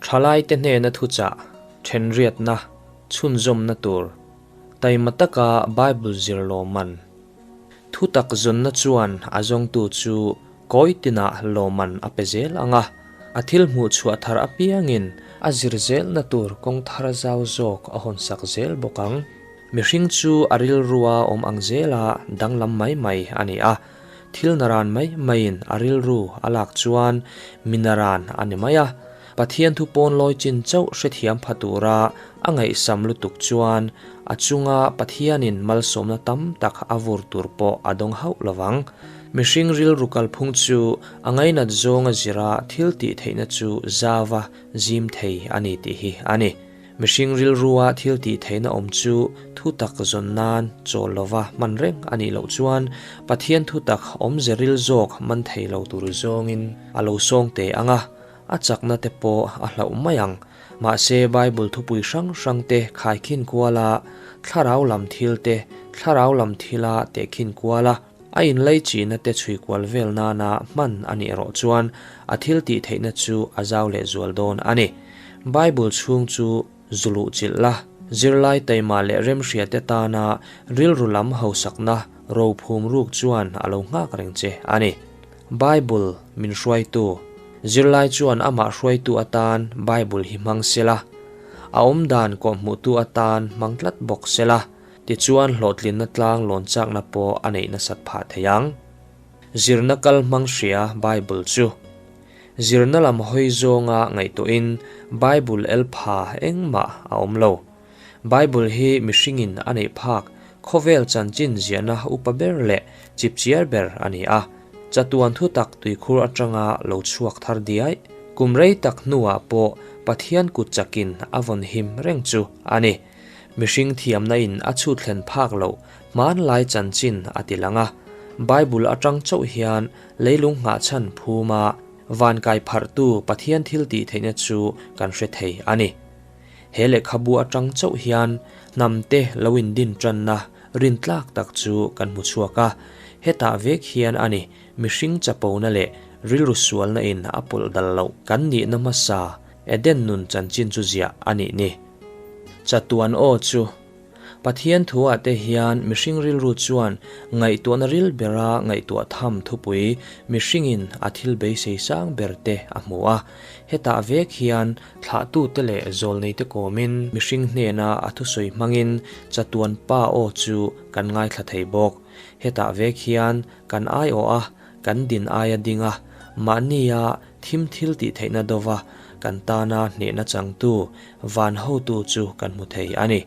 Thalaite hnena thuchah, thenriatna, chhunzawmna tur, taima taka Bible zir lawmman. Thutak zawnna chuan a zawngtu chu kawi tinah lawmman a pe zel ang a, a thil hmuh chhuah thar apiangin a zir zelna tur kawng thar zau zawk a hawnsak zel bawk ang. Mihring chu a rilrua awm ang zela danglam mai mai a ni a, thil naran mai maiin a rilru a lak chuan mi naran a ni mai a. Pathian thu pawn lawi chin chauh hrethiam pha tura a ngaihsam lutuk chuan a chunga Pathianin malsawmna tam tak a vur tur pawh a dawng hauh lovang. Mihring rilru kalphung chu a ngainat zawnga zira thil tih theihna chu zauva zim thei a ni tih hi a ni. Mihring rilrua thil tih theihna awm chu thu tak zawn nan chawl lova hman reng a nih loh chuan Pathian thu tak awmze ril zawk man thei lo tur zawngin a lo sawng teh ang a, a chakna te pawh a hlauh mai ang. Mahse Bible thupui hrang hrang te khaikhin kual a, thlarau lam thil te thlarau lam thila tehkhin kual a, a inlaichihna te chhui kual vel nana hman a nih erawh chuan a thil tih theihna chu a zau leh zual dawn a ni. Bible chhung chu zu luh chilh la, zirlai taima leh remhriate tana rilru lam hausakna rophum ruk chuan a lo nghak reng che a ni. Bible min hruaitu, Zirlai chuan amah hruaitu atan Bible hi hmang sela, a awmdan kawhhmuhtu atan hmang tlat bawk sela, Tichuan hlawhtlinna tlang lawn chakna pawh a neih nasat phah thei ang. Zirna kal hmang hria Bible chu. Zirna lam hawi zawnga ngaihtuahin Bible el pha engmah a awm lo. Bible hi mihringin a neih phak khawvel chanchin ziahna upa ber leh chipchiar ber a ni a. Chatuan thutak tuikhur atanga lo chhuak thar diai kum rei tak hnuah pawh Pathian kut chakin a vawn him reng chu a ni. Mihring thiamna in a chhut thlen phak loh hmanlai chanchin a ti lang a, Bible atang chauh hian leilung nghahchhan phuma van kai pharhtu Pathian thil tih theihna chu kan hre thei a ni. He lehkhabu atang chauh hian hnamte lo indin tanna rintlak tak chu kan hmu chhuak a, hetah vek hian a ni mihring chapona leh rilru sualna in a pawlh dal loh kan nihna hmasa Eden nun chanchin chu ziah a nih ni. Chatuan aw chu. Pathian thuah te hian mihring rilru chuan ngaihtuahna ril bera ngaihtuah tham thupui mihringin a thil beisei sang ber te a hmu a. Hetah vek hian thlahtute leh zawlneite kawmin mihring hnena a thusawi hmangin chatuan pa aw chu kan ngaithla thei bawk. Hetah vek hian kan aiawh a, kan din aia ding a, mahnia Thim thil tih theihna dova kan tana hnehna changtu van hotu chu kan hmu thei a ni.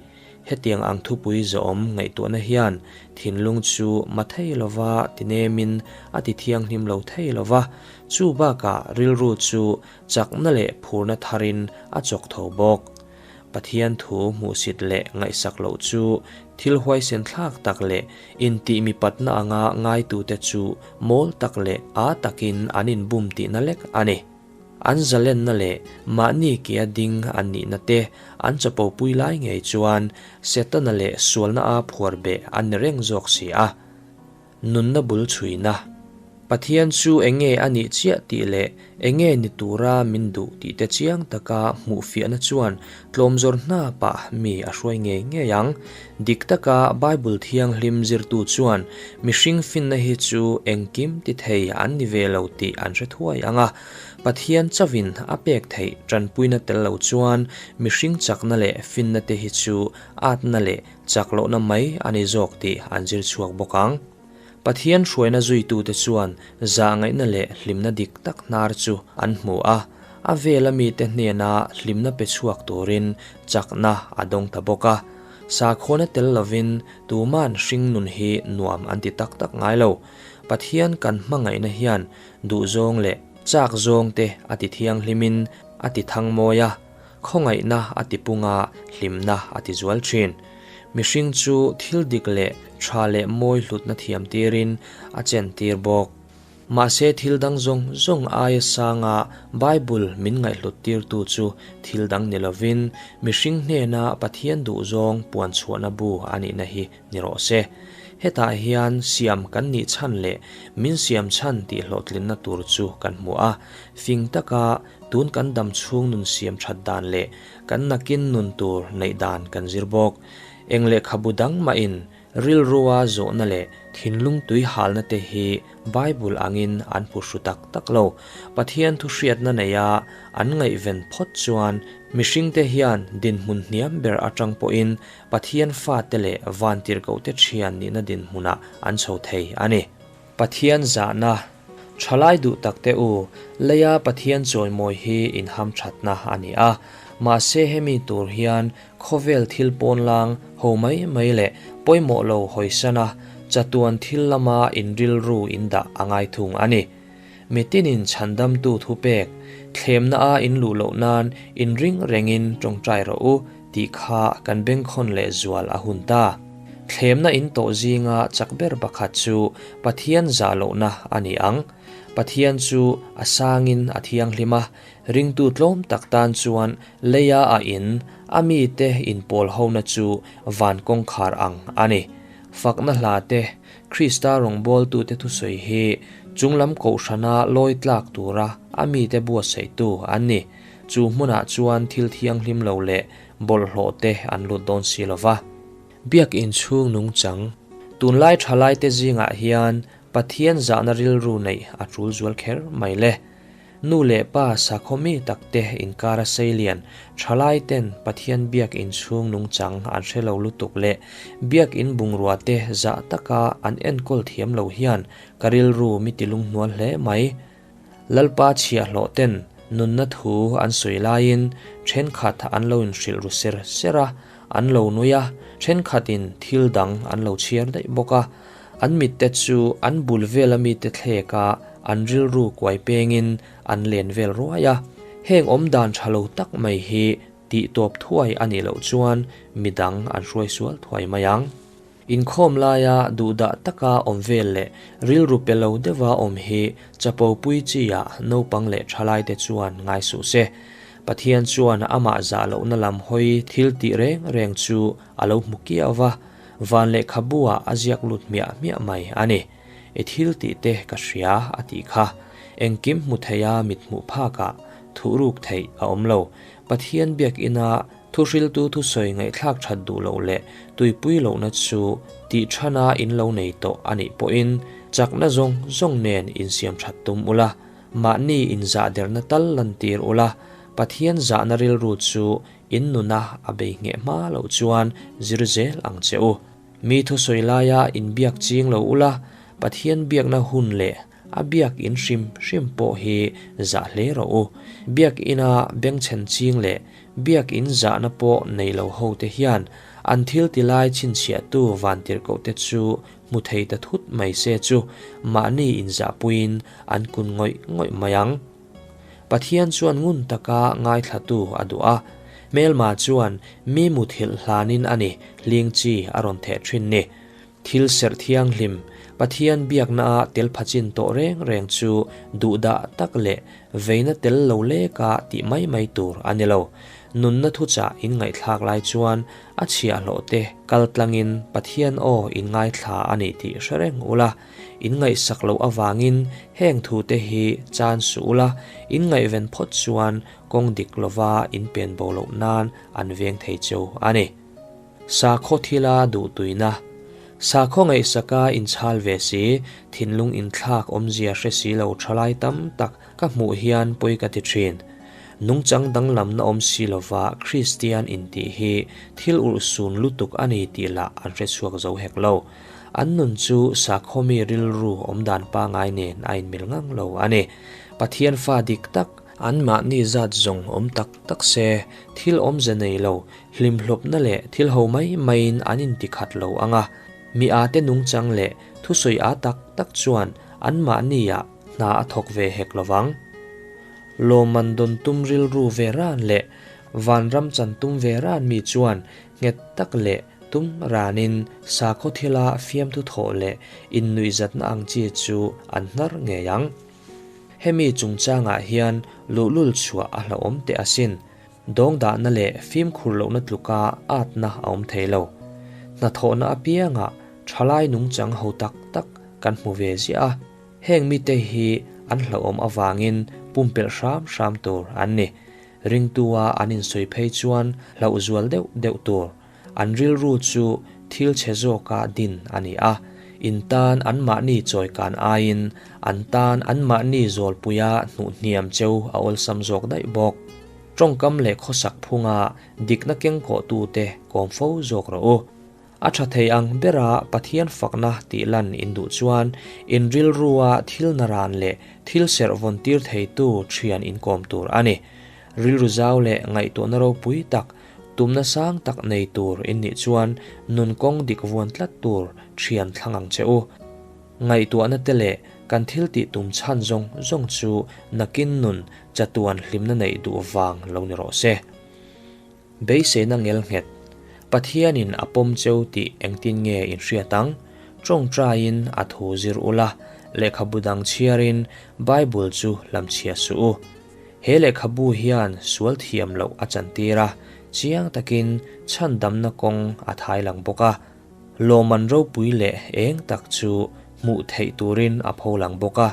Hetiang ang thupui zawhawm ngaihtuahna hian thinlung chu ma thei lova tinemin a ti thianghlim lo thei lova, chu bakah rilru chu chakna leh phurna tharin a chawk tho bawk. Pathian thu hmuhsit leh ngaihsak loh chu thil huaisen thlak tak leh intih mipatna anga ngaitute chu mawl tak leh â takin an inbum tihna lek a ni. An zalenna leh mahni kea ding an nihna te an chapopui lai ngei chuan Setana leh sualna a phuar beh an ni reng zawk si a. Nunna bul chhuina. Pathian chu enge a nih chiah tih leh enge ni tura min duh tih te chiang taka hmuh fiahna chuan tlawmzawr hna pah mi a hruai ngei ngei ang. Dik taka Bible thianghlim zirtu chuan mihring finna hi chu engkim ti thei an ni ve lo tih an hre thuai ang a. Pathian chauhin a pek theih tanpuina tel lo chuan mihring chakna leh finna te hi chu atna leh Chak lohna mai a ni zawk tih an zir chhuak bawk ang. Pathian hruaina zuitute chuan zahngaihna leh hlimna dik tak hnar chu an hmu a, a vela mite hnena hlimna pe chhuak turin chakna a dawng ta bawk a. Sakhawnna tel lovin tuman hring nun hi nuam an ti tak tak ngai lo. Pathian kan hmangaihna hian duhzawng leh chak zawngte a ti thianghlimin a ti thangmawi a. Khawngaihna a ti pung a, hlimna a ti zual thin. Mihring chu thil dik leh tha leh mawi hlutna thiam tirin a chen tir bawk. Mahse thil dang zawng zawng aia sanga Bible min ngaihhlut tirtu chu thil dang ni lovin mihring hnena Pathian duhzawng puan chhuahna bu a nihna hi ni rawh se. Hetah hian siam kan nih chhan leh min siam chhan tih hlawhtlinna tur chu kan hmu a. Fing taka tun kan dam chhung nun siam that dan leh kan nakin nun tur neih dan kan zir bawk. Eng lehkhabu dang mahin Rilrua zawhna leh thinlung tui halna te hi Bible angin an phuhru tak tak lo. Pathian thu hriatna neia an ngaihven phawt chuan mihringte hian dinhmun hniam ber atang pawhin Pathian fate leh vantirhkohte thian nihna dinhmunah an chho thei a ni. Pathian zahna, Thalai duh takte u, leia Pathian chawimawi hi inhamthatna a ni a. Mahse hemi tur hian Khawvel thil pawnlang ho mai mai leh pawimawh lo hawisana chatuan thil lama inrilru indah a ngai thung a ni. Mitinin chhandamtu thupek, thlemna a inluh loh nan inring rengin tawngtai rawh u tih kha kan bengkhawn leh zual a hun ta. Thlemna in tawh zinga chak ber pakhat chu Pathian zah lohna a ni ang. Pathian chu a sangin a thianghlim a, Ringtu tlawm tak tan chuan leia a in, a mite inpawl hona chu van kawngkhar ang a ni. Fakna hla te, Krista rawngbawltute thusawi hi chunglam kohhrana lawi tlak tura a mite buatsaihtu an ni. Chu hmunah chuan thil thianghlim lo leh bawlhhlawh te an lut dawn si lo va. Biakinn chhung nungchang, Tunlai thalaite zingah hian Pathian zahna rilru neih a tul zual kher mai le. Nu leh pa sakhaw mi takte inkara seilian thalaiten Pathian biakinn chhung nungchang an hre lo lutuk leh biakinn bungruate zah taka an enkawl thiam lo hian ka rilru mi tilunghnual hle mai. Lalpa chhiahhlawh ten nunna thu an sawi laiin thenkhat an lo inhrilh ru ser ser a, an lo nui a, thenkhatin thil dang an lo chhiar daih bawk a. An mitte chu an bul vela mite thlek a, an rilru kuai pengin an len vel ruai a. Heng awmdan tha lo tak mai hi tih tawp thuai a nih loh chuan midang an hruai sual thuai mai ang. Inkhawm laia duhdah taka awm vel leh rilru pe lo deuha awm hi chapo pui chi-ah naupang leh thalaite chuan ngai suh se. Pathian chuan amah zah lohna lam hawi thil tih reng reng chu a lo hmu kiau va. Van lehkhabu-ah a ziak lut hmiah hmiah mai a ni. I thil tih te ka hria a tih kha. Engkim hmu theia mit hmuh phakah thuhruk theih a awm lo. Pathian biakina thuhriltu thusawi ngaihthlak that duh loh leh tuipui lohna chu tih thana in lo nei tawh a nih pawhin chakna zawng zawng nen insiam that tum ula, mahni inzahderna tal lantir ula, Pathian zahna rilru chu In nuna a bei ngheh hma loh chuan zir zel ang che u. Mi thusawi laia inbiak ching lo ula, Pathian biakna hun leh a biak in hrim hrim pawh hi zah hle rawh u. Biak ina bengchhen ching leh biak in zahna pawh nei lo ho te hian an thil ti lai chhinchhiahtu vantirhkoh te chu hmu thei ta thut mai se chu mahni inzahpuiin an kun ngawih ngawih mai ang. Pathian chuan ngun taka ngaithlatu a duh a, hmelma chuan mi muthilh hlanin a ni hling chi a rawn theh thin ni. Thil serh thianghlim, Pathian biaknaa tel phachin tawh reng reng chu duhdah tak leh veina tel lo leka tih mai mai tur a ni lo. Nunna thuchah inngaihthlak lai chuan a chhiahhlawh te kaltlangin Pathian aw inngaithla a ni tih hre reng ula. In ngaihsak loh avangin heng thute hi chan suh ula, in ngaihven phawt chuan kawng dik lova in pen bo loh nan an veng thei cheu a ni. Sakhaw thila duhtuina, Sakhaw ngaihsaka inchhal ve si, thinlung inthlak awmzia hre si lo thalai tam tak ka hmuh hian pawi ka ti thin. Nungchang danglamna awm si lova Kristian intih hi thil urhsun lutuk a ni tih lah an hrechhuak zo hek lo. An nun chu sakhawmi rilru awmdan pangai nen a inmil ngang lo a ni. Pathian fa dik tak, anmahni zat zawng awm tak tak se, thil awmze nei lo, hlimhlawpna leh thil ho mai maiin an intikhat lo ang a, mi ate nungchang leh thusawi a tak tak chuan anmahniah hna a thawk ve hek lo vang. Lawmman dawn tum rilru ve ran leh vanram chan tum ve ran mi chuan nghet tak leh Tum ranin sakhaw thila fiamthu thawh leh innuihzatna ang chi chu an hnar ngei ang. Hemi chungchangah hian luhlul chhuah a hlauhawm teh asin. Dawngdahna leh fimkhur lohna tluka atna a awm thei lo. Hnathawhna apiangah Thalai nungchang ho tak tak kan hmu ve ziah a, heng mite hi an hlauhawm avangin pumpelh hram hram tur an ni. Ringtua an insawi phei chuan hlauh zual deuh deuh tur. An rilru chu thil chhe zawka din a ni a, in tan anmahni chawikan aiin an tan anmahni zawlpuia hnuhhniam cheu a awlsam zawk daih bawk. Tawngkam leh khawsak phunga dikna kengkawhtute kawm fo zawk rawh u. A tha thei ang bera Pathian fakna tih lan in duh chuan in rilrua thil naran leh thil serh vawn tir theitu thian inkawm tur a ni. Rilru zau leh ngaihtuahna ropui tak, tumna sang tak nei tur in nih chuan nun kawng dik vuan tlat tur thian thlang ang che u. Ngaihtuahna te leh kan thil tih tum chhan zawng zawng chu nakin nun chatuan hlimna neih duh vang lo ni rawh se. Beiseina ngelnghet, Pathianin a pawm cheu tih engtin nge in hriat ang? Tawngtaiin a thu zir ula, lehkhabu dang chhiarin Bible chu hlamchhia suh u. He lehkhabu hian sual thiam loh a chantir a, chiang takin chhandamna kawng a thai lang bawk a. Lawmman ropui leh eng tak chu hmuh theih turin a pho lang bawk a,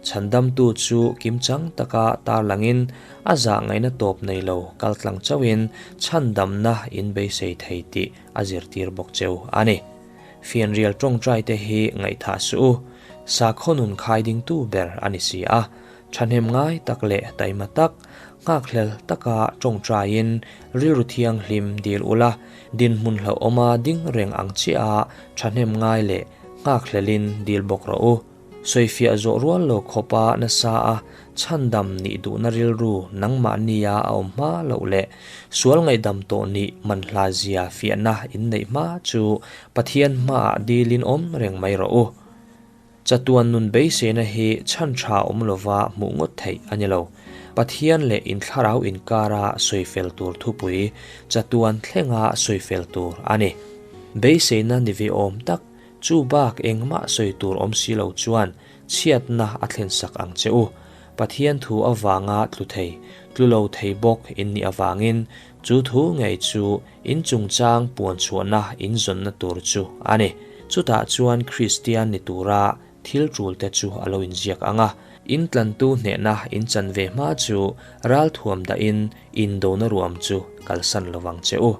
chhandamtu chu kimchang taka tarlangin a zah ngaihna tawp nei lo kaltlang chauhin chhandamna in beisei thei tih a zirtir bawk cheu a ni. Fianrial tawngtaite hi ngaihthah suh u, sakhaw nun khai dingtu ber a ni si a, Thahnem ngai tak leh taima tak, nghakhlel taka tawngtaiin rilru thianghlim dil ula, dinhmun hlauhawma ding reng ang chiah a thahnem ngai leh nghakhlelin dil bawk rawh u. Sawifiah zawh rual lo khawpa nasa a chhandam nih duhna rilru nangmahnia a awm hma loh leh sual ngaihdam tawh nih manhla zia fiahna inneih hma chu Pathian hmaah dilin awm reng mai rawh u. Chatuan nun beiseina hi chhan tha awm lova hmuh ngawt theih a ni lo. Pathian leh inthlarau inkara sawifel tur thupui chatuan thlenga sawifel tur a ni. Beiseina ni ve awm tak, chu bak engmah sawi tur awm si lo chuan chhiatna a thlensak ang che u. Pathian thu avanga tlu thei, tlu lo thei bawk in nih avangin chu thu ngei chu In chungchang puan chhuahna in zawnna tur chu a ni. Chutah chuan Kristian ni tura thil tulte chu a lo inziak ang a. In tlantu hnehna in chan ve hma chu ralthuam dahin indona ruam chu kalsan lovang che u.